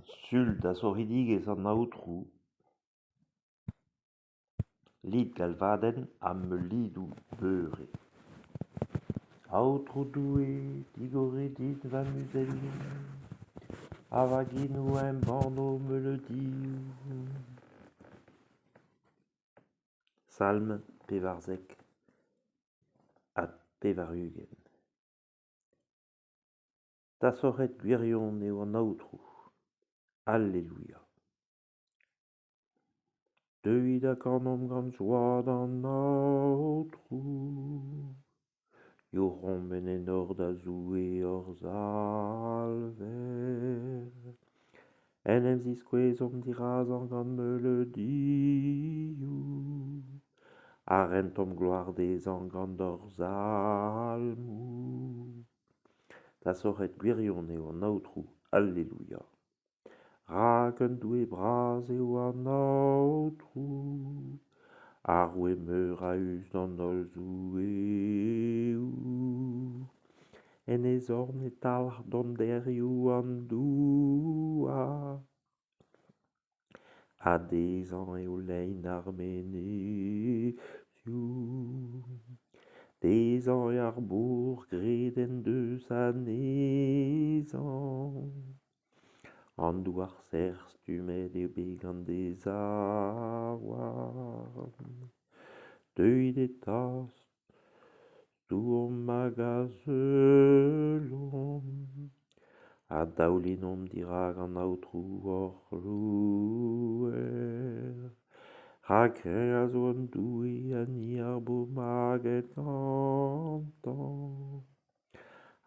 Sul dasorc'hidigezh an Aotrou, lid galvadenn ha meulidoù beure. Aotrou Doue, digorit din va muzelloù, ha va genoù a embanno ho meuleudioù. Salm 94. Dasorc'het gwirion eo an Aotrou. Alleluia. Deuit ha kanomp gant joa d'an Aotrou. Youc'homp en enor da Zoue hor Salver. En em ziskouezomp dirazañ gant meuleudioù. Ha rentomp gloar dezhañ gant hor salmoù. Dasorc'het gwirion eo an Aotrou. Alleluia. Rak un Doue bras eo an Aotrou, ar roue meur a-us d'an holl zoueoù. En e zorn e talc'h donderioù an douar, ha dezhañ eo lein ar menezioù. Dezhañ eo ar mor graet en deus anezhañ. An douar sec'h stummet eo bet gant e zaouarn. Deuit eta, stouomp hag azeulomp, ha daoulinomp dirak an Aotrou hor C'hrouer. Rak eñ a zo an Doue ha ni ar bobl maget gantañ.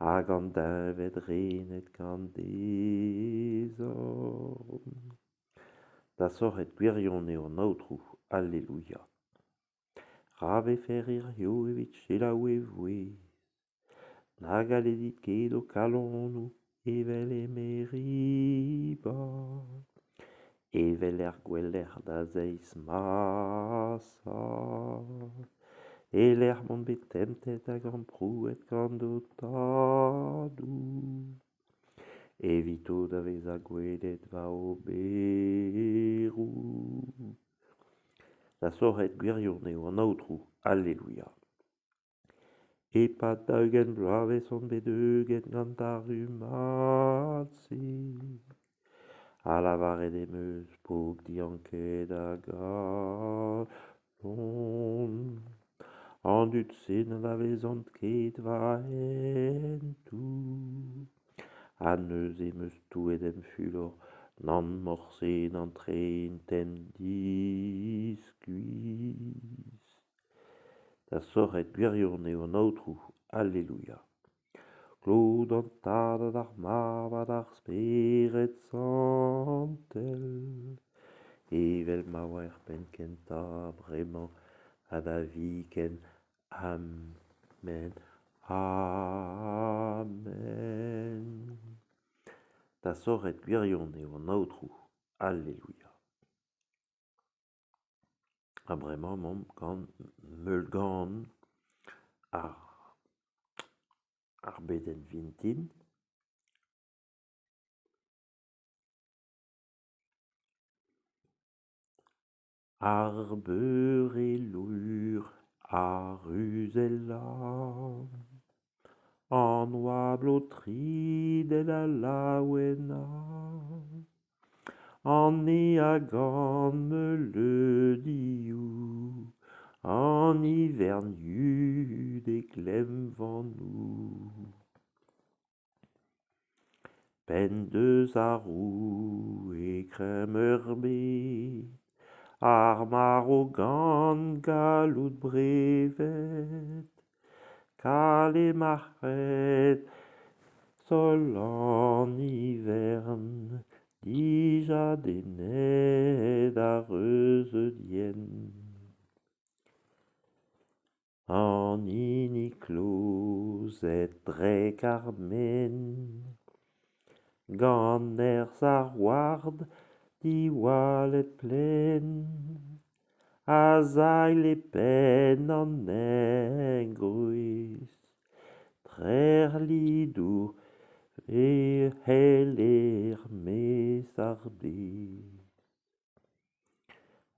Hag an deñved renet gant e zorn. Dasorc'het gwirion eo an Aotrou, Alleluia. Ra vefer hiziv evit selaou e vouezh. Na galedit ket ho kalonoù evel e Meriba, evel er gouelec'h da zeiz Masa, e-lec'h m'on bet temptet hag amprouet gant ho tadoù, evito da vezañ gwelet va oberoù. Dasorc'het gwirion eo an Aotrou, Alleluia. E-pad 40 bloavezh on bet heuget gant ar rummad-se. Ha lavaret em eus pobl dianket a galon. An dud-se n'anavezont ket va hentoù. Ha neuze em eus touet em fulor nann morse n'antreint em diskuizh. Dasorc'het gwirion eo an Aotrou, Alleluia. Klod d'an Tad ha d'ar Mab ha d'ar Spered Santel, evel ma oa er penn-kentañ, bremañ ha da viken. Amen. Amen. Dasorc'het gwirion eo an Aotrou, Alleluia. Ha bremañ emaomp gant meulgan ar bedenn vintin. Ar beure lur a ruzella, an oabl o tridal a laouena. An a gan meuleudioù, an ivern yud e glemmvanoù. P'en deus ar roue kreñv-meurbet, ar marv gant galloud brevet, kalet marc'hed sol an ivern, dija denet ar reuzeud yen. An hini klozet drek ar men, gant nerzh ar ward diwallet plaen, a sailh e penn an engroez, trec'hlidour C'hell er-maez ar bed.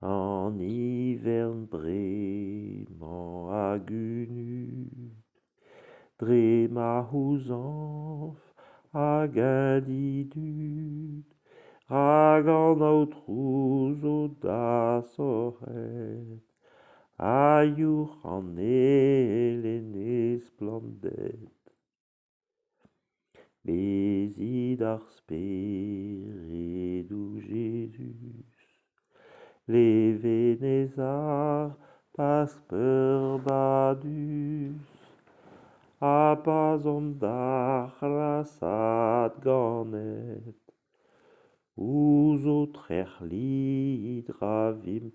An ivern bremañ a gunud dre ma c'houzañv hag eñ didud rak an Aotrou zo dasorc'het ha youc'h an ael en e splannded. Bezit ar speredoù Jezuz, levenez ar Pask peurbadus, ha pa'z omp d'ar c'hlasad ganet, ouzh ho trec'hlid ra vimp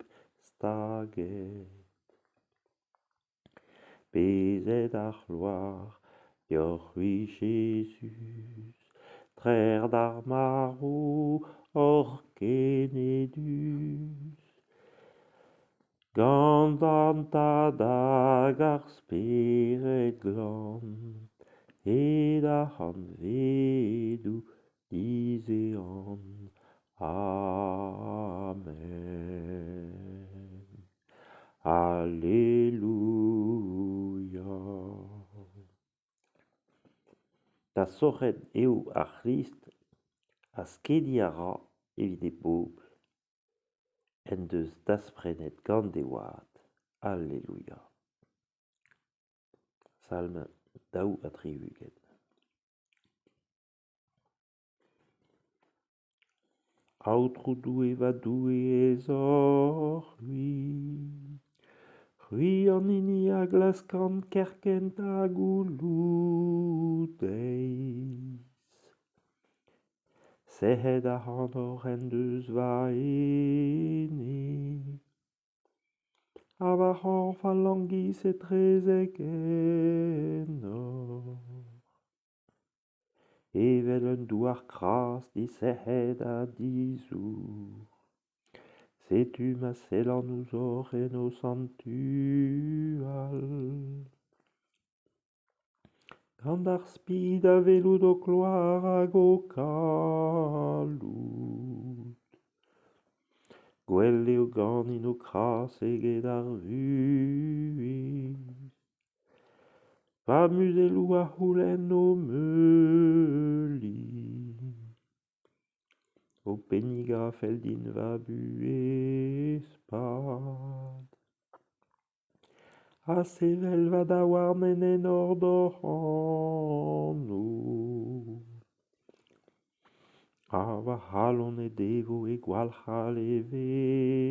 staget. Bezet ar c'hloar deoc'h-c'hwi Jezuz, trec'h d'ar marv hor kenedus. Gant an Tad hag ar Spered Glan, hed ar c'hantvedoù dizehan. Amen. Alleluia. Dasorc'het eo ar C'hrist ha skediñ a ra evit e bobl en deus dasprenet gant e wad. Alleluia. Salm 62. Aotrou Doue, va Doue ez oc'h-c'hwi. C'hwi an hini a glaskan kerkent ha gouloù-deiz. Sec'hed ac'hanoc'h en deus va ene. Ha va c'horf a langis etrezek ennoc'h. Evel un douar kras disec'het ha dizour. Setu ma sellan ouzhoc'h en ho santual. Gant ar spi da welout ho kloar hag ho kalloud. Gwell eo ganin ho kras eget ar vuhez. Va muzelloù a c'houlenn ho meuliñ. Ho pennigañ a fell din va buhez-pad. Ha sevel va daouarn en enor d'hoc'h anv. Ha va c'halon he devo he gwalc'h a levenez.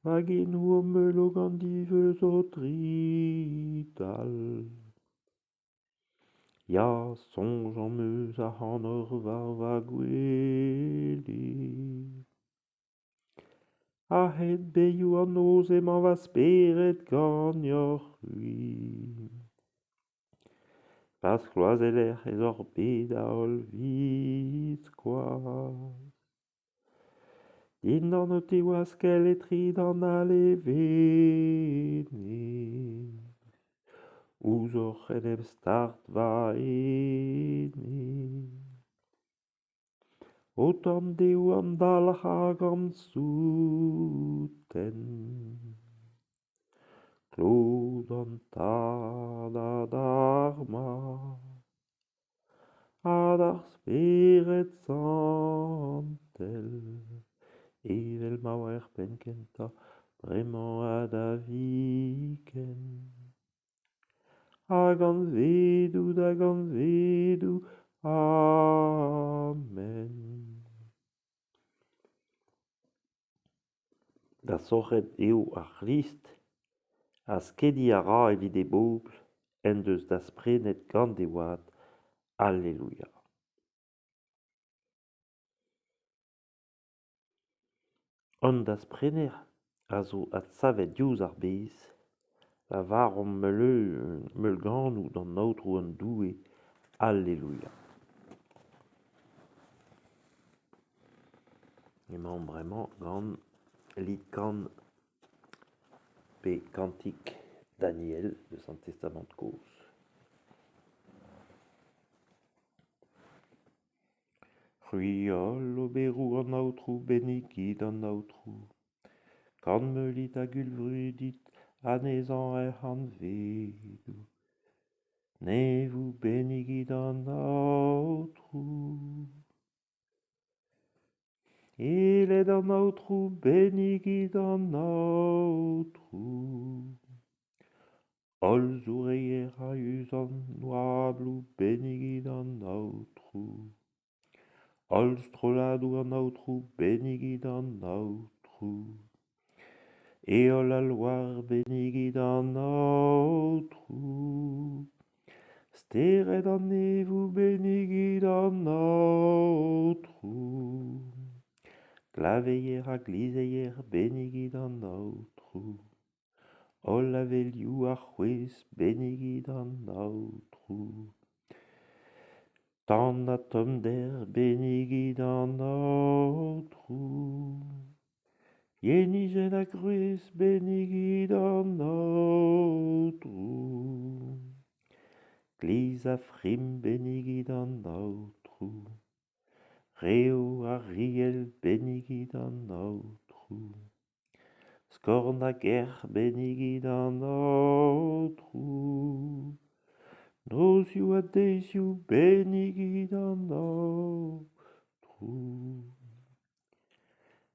Va genoù ho meulo gant diveuz o tridal. Ya, soñj am eus ac'hanoc'h war va gwele. A-hed beilhoù an noz emañ va spered ganeoc'h-c'hwi. Va skoazeller ez oc'h bet a-holl-viskoazh. Dindan ho tiwaskell e tridan al levenez. Ouzhoc'h en em start va ene. Ho torn dehou am dalc'h hag am souten. Klod an Tad ha d'ar Mab ha d'ar Spered Santel, evel ma oa er penn-kentañ, bremañ ha da viken. A gantvedoù da gantvedoù. Amen. Dasorc'het eo ar C'hrist ha skediñ a ra evit e bobl en deus dasprenet gant e wad. Alleluia. An dasprener a zo adsavet diouzh ar bez. Lavaromp meulganoù d'an Aotrou hon Doue. Alleluia. Emaomp bremañ gant lid-kan pe kantik Daniel eus an Testamant Kozh. C'hwi holl oberoù an Aotrou, bennigit an Aotrou. Kanmeulit hag uhelvrudit anezhañ er c'hantvedoù. Neñvoù, bennigit an Aotrou. Aeled an Aotrou, bennigit an Aotrou. Holl zoureier a-us an oabloù, bennigit an Aotrou. Holl strolladoù an Aotrou, bennigit an Aotrou. Heol ha loar, bennigit an Aotrou. Stered an neñvoù, bennigit an Aotrou. Glaveier ha glizeier, bennigit an Aotrou. Holl avelioù ar c'hwezh, bennigit an Aotrou. Tan ha tommder, bennigit an Aotrou. Yenijenn ha gwrez, bennigit an Aotrou. Glizh ha frim, bennigit an Aotrou. Rev ha riell, bennigit an Aotrou. Skorn hag erc'h, bennigit an Aotrou. Nozioù ha deizioù, bennigit an Aotrou.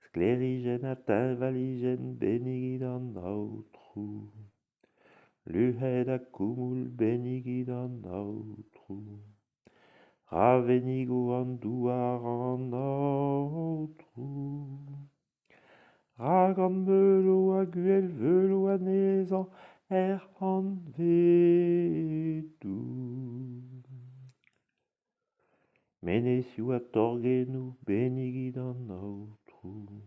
Sklêrijenn ha teñvalijenn, bennigit an Aotrou. Luc'hed ha koumoul, bennigit an Aotrou. Ra vennigo an douar an Aotrou. Ra ganmeulo hag uhelveulo anezhañ er c'hantvedoù. Menezioù ha torgennoù, bennigit an Aotrou.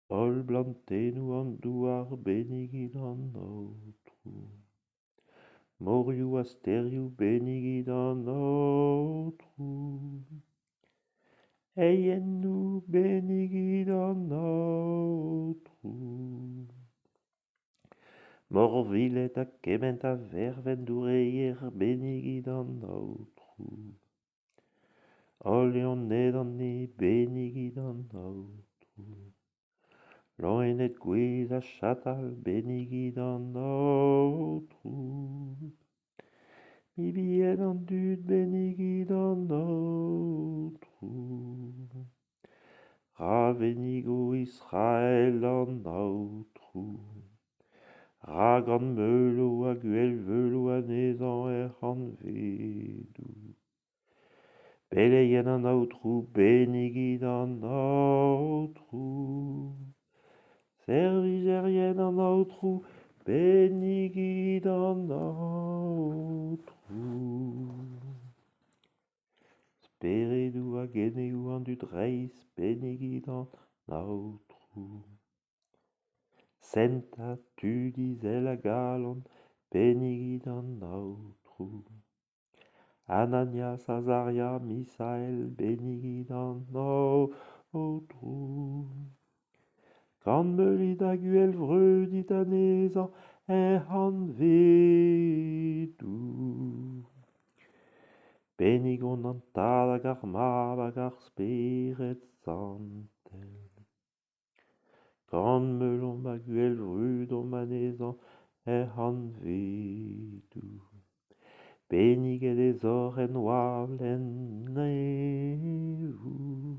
Holl blantennoù an douar, bennigit an Aotrou. Morioù ha stêrioù, bennigit an Aotrou. Eiennoù, bennigit an Aotrou. Morviled ha kement a verv en doureier, bennigit an Aotrou. Holl loened an neñv, bennigit an Aotrou. Loened gouez ha chatal, bennigit an Aotrou. Mibien an dud, bennigit an Aotrou. Ra vennigo Israel an Aotrou. Ra ganmeulo hag uhelveulo anezhañ er c'hantvedoù. Beleien an Aotrou, bennigit an Aotrou. Servijerien an Aotrou, bennigit an Aotrou. Speredoù hag eneoù an dud reizh, bennigit an Aotrou. Sent ha tud izel a galon, bennigit an Aotrou. Ananias, Azaria, Misael, bennigit an Aotrou. Kanmeulit hag uhelvreudit anezhañ er c'hantvedoù. Bennigomp an Tad hag ar Mab hag ar Spered Santel. Kanmeulomp hag uhelvrudomp anezhañ er c'hantvedoù. Benniget ez oc'h en oabl en neñvoù.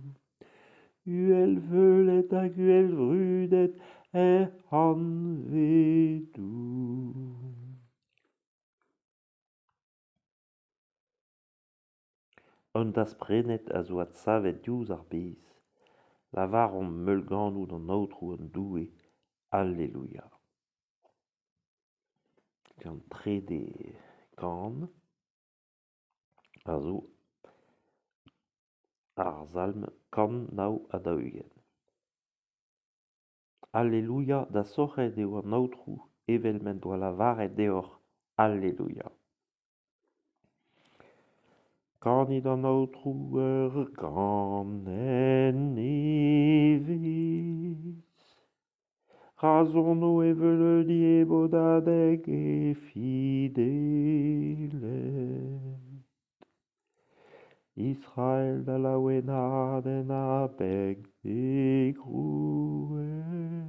Uhelveulet hag uhelvrudet er c'hantvedoù. An dasprenet a zo adsavet diouzh ar bez. Lavaromp meulganoù d'an Aotrou hon Doue. Alleluia. An trede kan a zo ar salm 149. Alleluia, dasorc'het eo an Aotrou evel m'en doa lavaret deoc'h. Alleluia. Kanit an Aotrou ur ganenn nevez. Ra sono e veuleudi e bodadeg e fideled. Israel da laouenaat en abeg d'e Grouer.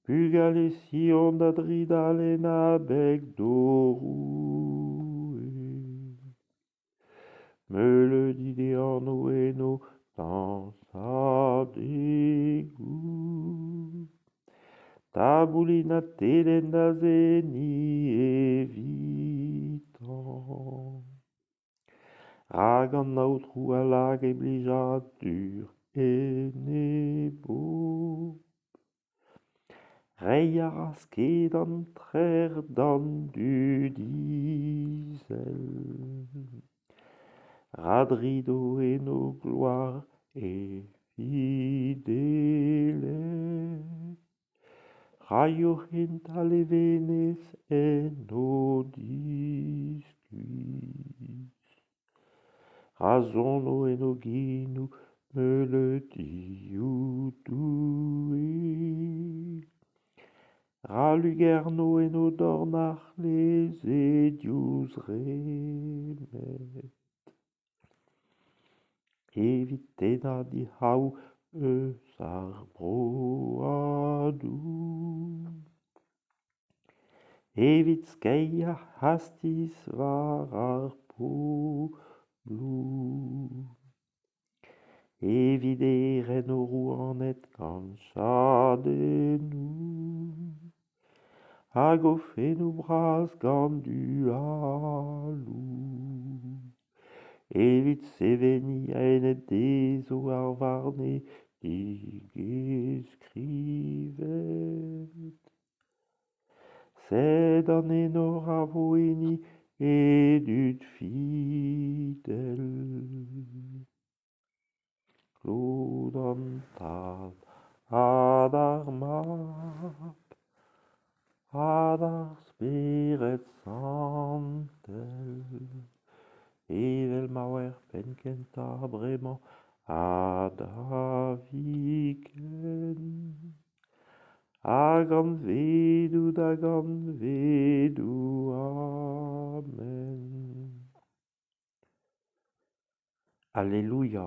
Bugale Sion da dridal en abeg d'o roue. Meuleudi d'e anv eno dañsadegoù. Taboulin ha telenn da seniñ evitañ. Rak an Aotrou a lak e blijadur en e bobl. Reiñ a ra sked an trec'h d'an dud izel. Ra drido en o gloar e fidelezh. Raio hent al levenez en o diskuizh. Ra sono en o genoù meuleudioù Doue. Ra lugerno en o dorn ar c'hleze diouzh remed. Evit tennañ dic'haou eus ar broadoù. Evit skeiñ ar c'hastiz war ar pobloù. Evit eren o rouaned gant chadennoù. Hag o fennoù bras gant hualoù. Evit seveniñ a-enep dezho ar varnedigezh skrivet. Sed an enor a vo hini e dud fidel. Klod an Tad ha d'ar Mab ha d'ar Spered Santel, evel ma oa er penn-kentañ, bremañ ha da viken. A gantvedoù da gantvedoù, amen. Alleluia!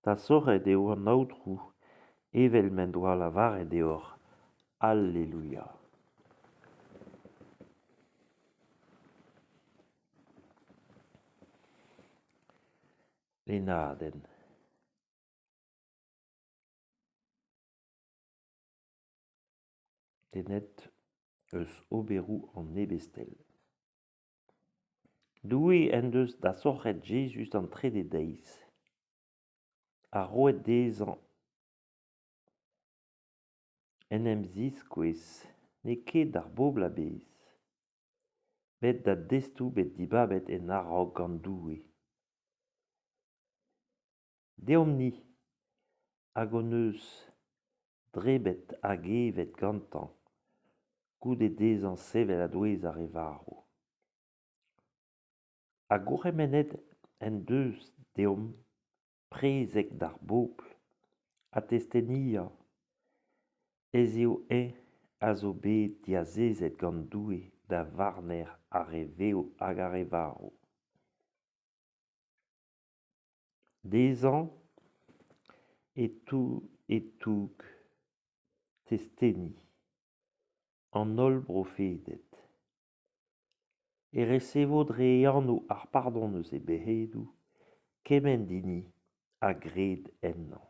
Dasorc'het eo an Aotrou, evel m'en doa lavaret deoc'h. Alleluia! Lennadenn. Tennet eus oberoù an Ebestel. Doue en deus dasorc'het Jezuz d'an trede deiz ha roet dezhañ en em ziskouez n'eo ket d'ar bobl a-bezh, met da destoù bet dibabet en a-raok gant Doue. Deomp-ni hag hon eus debret hag evet gantañ goude dezhañ sevel a-douez ar re varv. Ha gourc'hemennet en deus deomp prezeg d'ar bobl ha testeniañ ez eo eñ a zo bet diazezet gant Doue da varner ar re vev hag ar re varv. Dezhañ e toug testeni an holl brofeded e resevo dre e anv ar pardon eus e bec'hedoù kement hini a gred ennañ.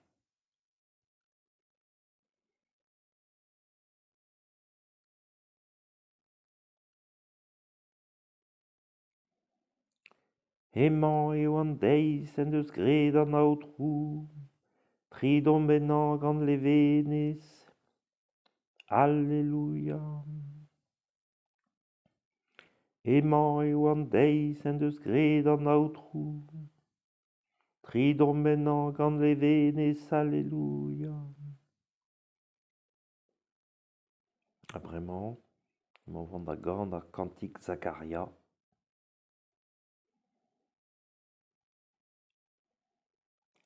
Hemañ eo an deiz en deus graet an Aotrou. Tridomp ennañ gant levenez. Alleluia. Hemañ eo an deiz en deus graet an Aotrou. Tridomp ennañ gant levenez. Alleluia. Ha bremañ, emañ o vont da ganañ kantik Zakaria.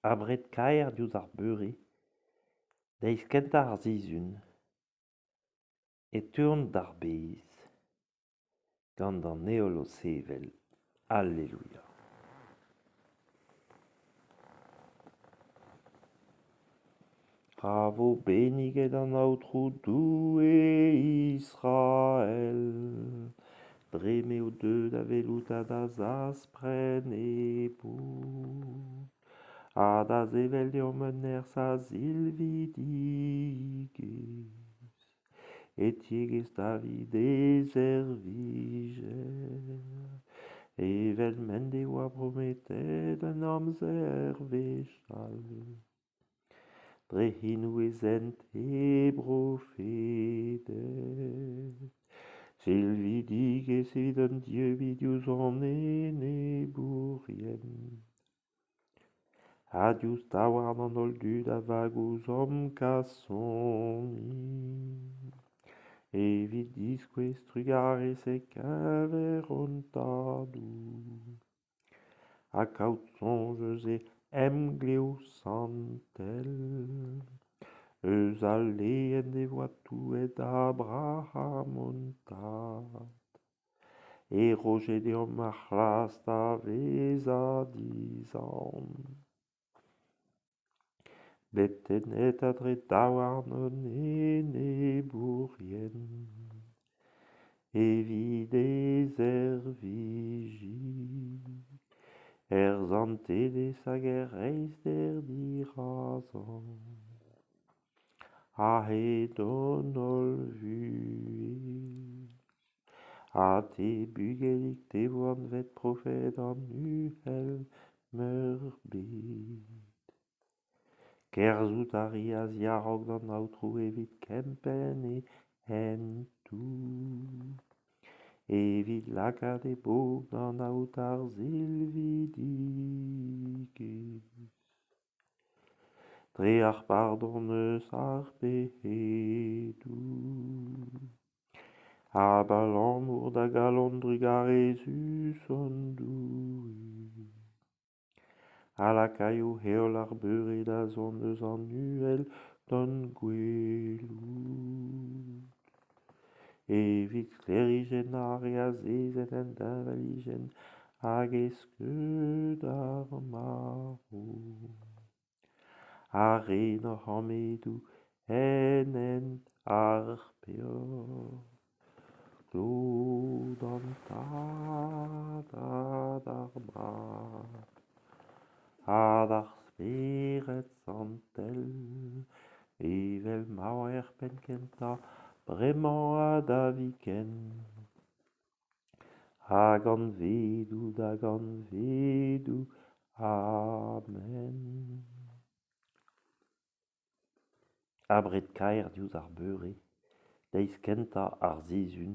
Abred-kaer diouzh ar beure, deiz kentañ ar sizhun, e teuont d'ar bez, gant an heol o sevel. Alleluia. Ra vo benniget an Aotrou Doue Israel, dre m'eo deuet da welout ha da zaspren e bobl, ha da sevel deomp un nerzh a silvidigezh e tiegezh David e servijer, evel m'en devoa prometet en amzer wechall. Dre c'henoù e sent e brofeded. Silvidigezh evit hon dieubiñ diouzh hon enebourien ha diouzh daouarn an holl dud a vag ouzhomp kasoni, evit diskouez trugarez e-keñver hon tadoù ha kaout soñj eus e Emglev santel, eus al le en devoa touet da Abraham hon tad, e roje deomp ar c'hras da vezañ dizant, bet tennet a-dre daouarn hon enebourien, evit e servijiñ er santelezh hag er reizhder dirazañ a-hed hon holl vuhez. Ha te, bugelig, te 'vo anvet profed an Uhel-Meurbet. Kerzhout a ri a-ziaraok d'an Aotrou evit kempenn e hentoù, evit lakaat e bobl d'anaout ar silvidigezh. Dre ar pardon eus ar pec'hedoù. Abalamour da galon drugarezus hon Doue, a lakaio heol ar beure da zont eus an uhel d'hon gwelout, evit sklêrijennañ ar re azezet en deñvalijenn hag e skeud ar marv, ha ren hor c'hammedoù en hent ar peoc'h. Glor d'an Tad ha d'ar Mab ha d'ar Spered Santel, evel ma oa er penn-kentañ, bremañ ha da viken, a gantvedoù da gantvedoù. Amen. Abred-kaer diouzh ar beure, deiz kentañ ar sizhun,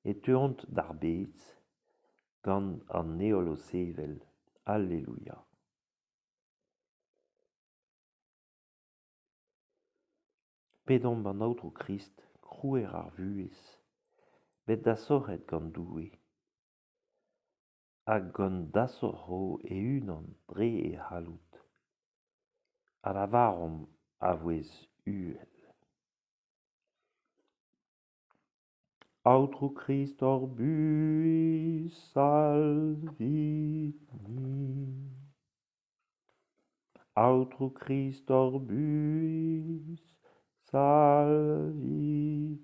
e teuont d'ar bez, gant an heol o sevel. Alleluia. Pedomp an Aotrou Krist, krouer ar vuhez, bet dasorc'het gant Doue, hag hon dasorc'ho e-unan dre e c'halloud, ha lavaromp a vouezh uhel. Aotrou Krist hor buhez, salvit-ni. Aotrou Krist hor buhez, salvit-ni.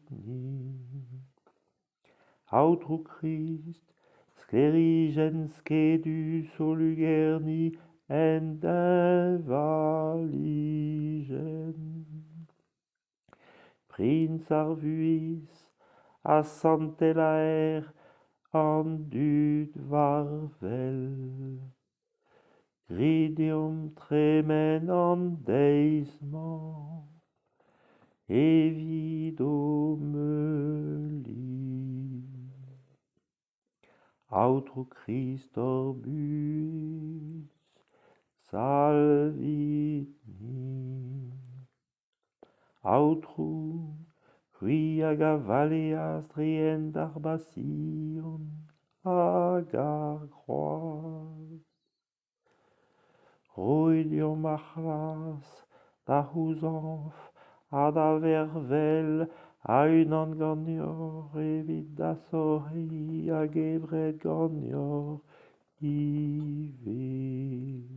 Aotrou Krist, sklêrijenn skedus o lugerniñ en deñvalijenn. Priñs ar vuhez ha santelaer an dud varvel. Grit deomp tremen an deiz-mañ evit ho meuliñ. Aotrou Krist hor buhez, salvit-ni. Aotrou, c'hwi hag a valeas dre hent ar Basion hag ar groaz. Roit deomp ar c'hras da c'houzañv ha da vervel a-unan ganeoc'h evit dasorc'hiñ a-gevret ganeoc'h ivez.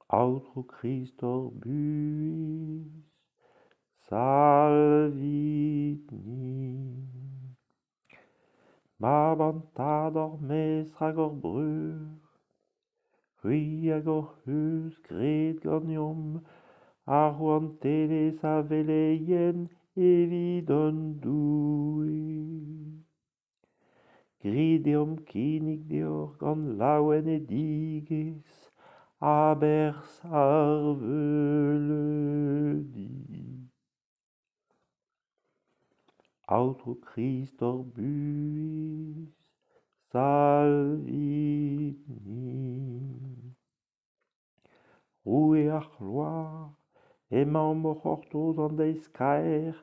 Aotrou Krist hor buhez, salvit-ni. Mab an Tad hor Mestr hag hor breur, c'hwi hag hoc'h eus graet ganeomp ar rouantelezh a veleien evit hon Doue. Grit deomp kinnig deoc'h gant laouenedigezh aberzh ar veuleudi. Aotrou Krist hor buhez, salvit-ni. Roue ar c'hloar, emaomp o c'hortoz an deiz kaer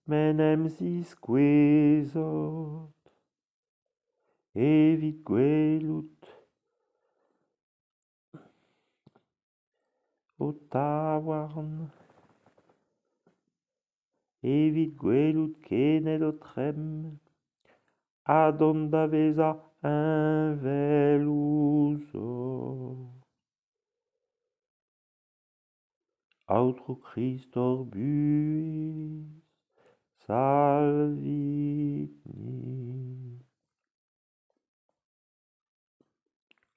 m'en em ziskouezot. Evit gwelout ho taouarn, evit gwelout kened ho tremm, ha dont da vezañ heñvel ouzhoc'h. Aotrou Krist hor buhez, salvit-ni.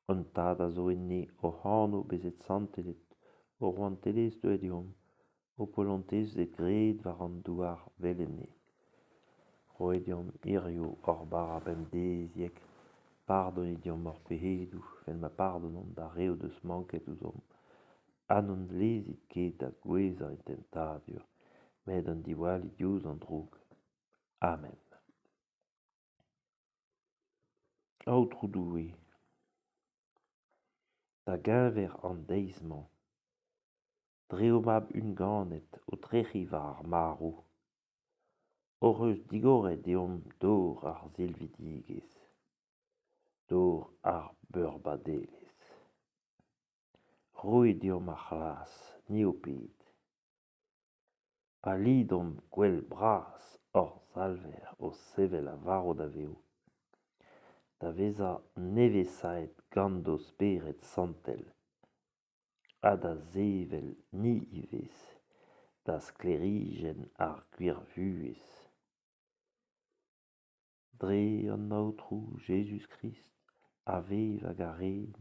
Hon Tad a zo enne hoc'h anv bezet santelet, ho rouantelezh deuet deomp, ho polontez eo graet war an douar 'vel enne. Roit deomp hiziv hor bara pemdeziek, pardonit deomp hor pec'hedoù evel ma pardonomp d'ar re o deus manket ouzhomp, ha n'hon lezit ket da gouezhañ en temptadur, met hon diwallit diouzh an droug. Amen. Aotrou Doue, da geñver an deiz-mañ, dre ho Mab unganet o trec'hiñ war ar marv, hoc'h eus digoret deomp dor ar silvidigezh, dor ar beurbadelezh. Roit deomp ar c'hras, ni ho ped. Pa lidomp gouel bras hor Salver o sevel a varv da vev, da vezañ nevesaet gant ho Spered Santel ha da sevel ni ivez da sklêrijenn ar gwir vuhez. Dre an Aotrou Jezuz-Krist a vev hag a ren,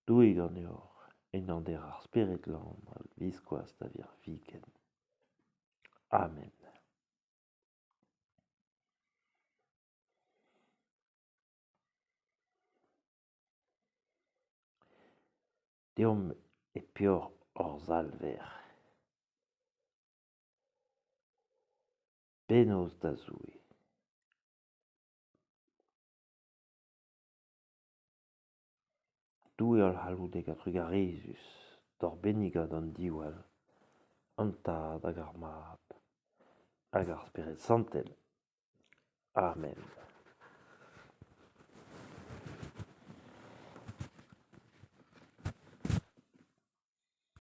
Doue ganeoc'h, en aner ar Spered Glan a-viskoazh da virviken. Amen. Deomp e peoc'h hor Salver. Bennozh da Zoue. Doue hollc'halloudek ha trugarezus, d'hor bennigañ d'an diwall, an Tad hag ar Mab hag ar Spered Santel. Amen.